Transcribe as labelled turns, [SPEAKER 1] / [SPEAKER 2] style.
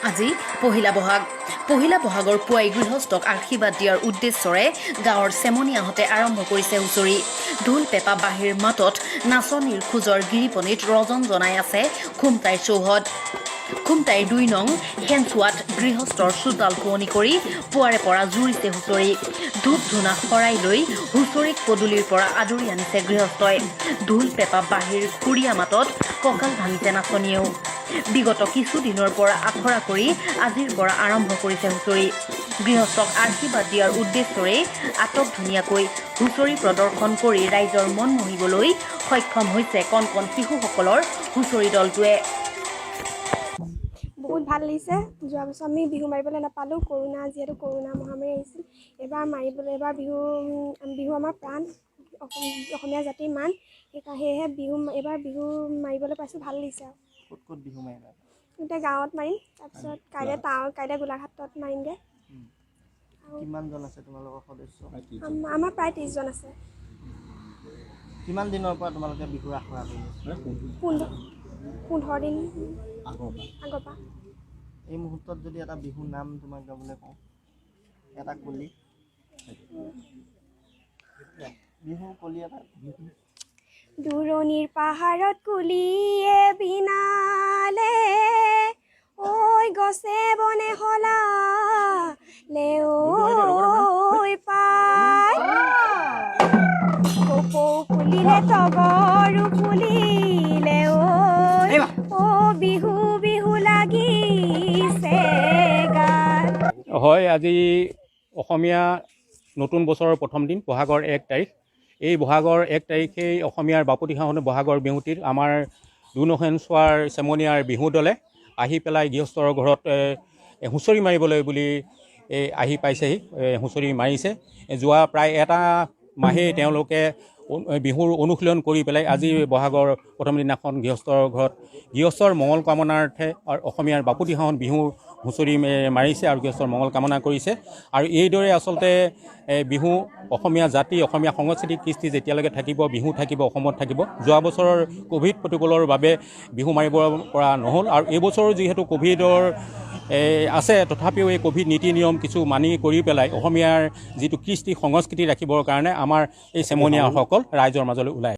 [SPEAKER 1] আজি পহিলা বহাগ। পহিলা বহাগৰ পুৱাই গৃহস্থক আশীৰ্বাদ দিয়াৰ উদ্দেশ্যৰে গাঁৱৰ চেমনীয়াহঁতে আৰম্ভ কৰিছে হুঁচৰি। ঢোল, পেঁপা, বাঁহীৰ মাতত নাচনীৰ খোজৰ গিৰিপনিত ৰজন জনাই আছে খুমটাইৰ চৌহদ। খুমটাইৰ 2 নং শেনচোৱাত গৃহস্থৰ চোতাল শুৱনি কৰি পুৱাৰে পৰা জুৰিছে হুঁচৰি। ধূপ ধূনা শৰাই লৈ হুঁচৰিক পদূলিৰ পৰা আদৰি আনিছে গৃহস্থই। ঢোল, পেঁপা, বাঁহীৰ সুৰীয়া মাতত কঁকাল ভাঙিছে নাচনীয়েও। বিগত কিছুদিনৰ পৰা আখৰা কৰি আজিৰ পৰা আৰম্ভ কৰিছে হুঁচৰি। গৃহস্থক আশীৰ্বাদ দিয়াৰ উদ্দেশ্যৰেই আটক ধুনীয়াকৈ হুঁচৰি প্ৰদৰ্শন কৰি ৰাইজৰ মন মুহিবলৈ সক্ষম হৈছে কণ কণ শিশুসকলৰ হুঁচৰি দলটোৱে।
[SPEAKER 2] বহুত ভাল লাগিছে। যোৱা বছৰ আমি বিহু মাৰিবলৈ নাপালোঁ, কৰোণা, যিহেতু কৰোণা মহামাৰী আহিছিল। এইবাৰ মাৰিবলৈ, এইবাৰ বিহু, বিহু আমাৰ প্ৰাণ, অসমীয়া জাতিৰ মান। সেয়েহে বিহু, এইবাৰ বিহু মাৰিবলৈ পাইছোঁ, ভাল লাগিছে। আৰু
[SPEAKER 3] ক'ত ক'ত বিহু মাৰিবা?
[SPEAKER 2] এতিয়া গাঁৱত মাৰিম, তাৰপিছত কাইলৈ গোলাঘাটত মাৰিমগৈ।
[SPEAKER 3] কিমানজন আছে তোমালোকৰ সদস্য?
[SPEAKER 2] আমাৰ প্ৰায় 30জন আছে।
[SPEAKER 3] কিমান দিনৰ পৰা তোমালোকে বিহুৰ আখৰা কৰি আছা?
[SPEAKER 2] 15 দিন আগৰ পৰা।
[SPEAKER 3] এই মুহূৰ্তত যদি এটা বিহু নাম তোমাক গাবলৈ কওঁ, এটা কলি, বিহু কলি এটা।
[SPEAKER 2] দূৰণিৰ পাহাৰত কুলিয়ে বিনালে ঐ, গছে বনে সলালে ঐ পাই, কপৌ ফুলিলে, তগৰো ফুলিলে ঐ, অ বিহু বিহু লাগিছে গাত।
[SPEAKER 4] হয়, আজি অসমীয়া নতুন বছৰৰ প্ৰথম দিন, বহাগৰ 1 তাৰিখ। এই বহাগৰ 1 তাৰিখেই অসমীয়াৰ বাপতি সাহোন বহাগৰ বিহুটিত আমাৰ দুনহেনচোৱাৰ চেমনীয়াৰ বিহু দলে আহি পেলাই গৃহস্থৰ ঘৰত হুঁচৰি মাৰিবলৈ বুলি আহি পাইছেহি। হুঁচৰি মাৰিছে। যোৱা প্ৰায় এটা মাহেই তেওঁলোকে বিহুৰ অনুশীলন কৰি পেলাই আজি বহাগৰ প্ৰথম দিনাখন গৃহস্থৰ ঘৰত গৃহস্থৰ মংগল কামনাৰ্থে আৰু অসমীয়াৰ বাপতি সাহোন বিহু হুঁচৰি মাৰিছে আৰু গৃহস্থৰ মংগল কামনা কৰিছে। আৰু এইদৰে আচলতে বিহু অসমীয়া জাতি, অসমীয়া সংস্কৃতি, কৃষ্টি যেতিয়ালৈকে থাকিব, বিহু থাকিব, অসমত থাকিব। যোৱা বছৰৰ ক'ভিড প্ৰট'কলৰ বাবে বিহু মাৰিব পৰা নহ'ল আৰু এইবছৰো যিহেতু ক'ভিডৰ আছে, তথাপিও এই ক'ভিড নীতি নিয়ম কিছু মানি কৰি পেলাই অসমীয়াৰ যিটো কৃষ্টি সংস্কৃতি ৰাখিবৰ কাৰণে আমাৰ এই চেমনীয়াসকল ৰাইজৰ মাজলৈ ওলাই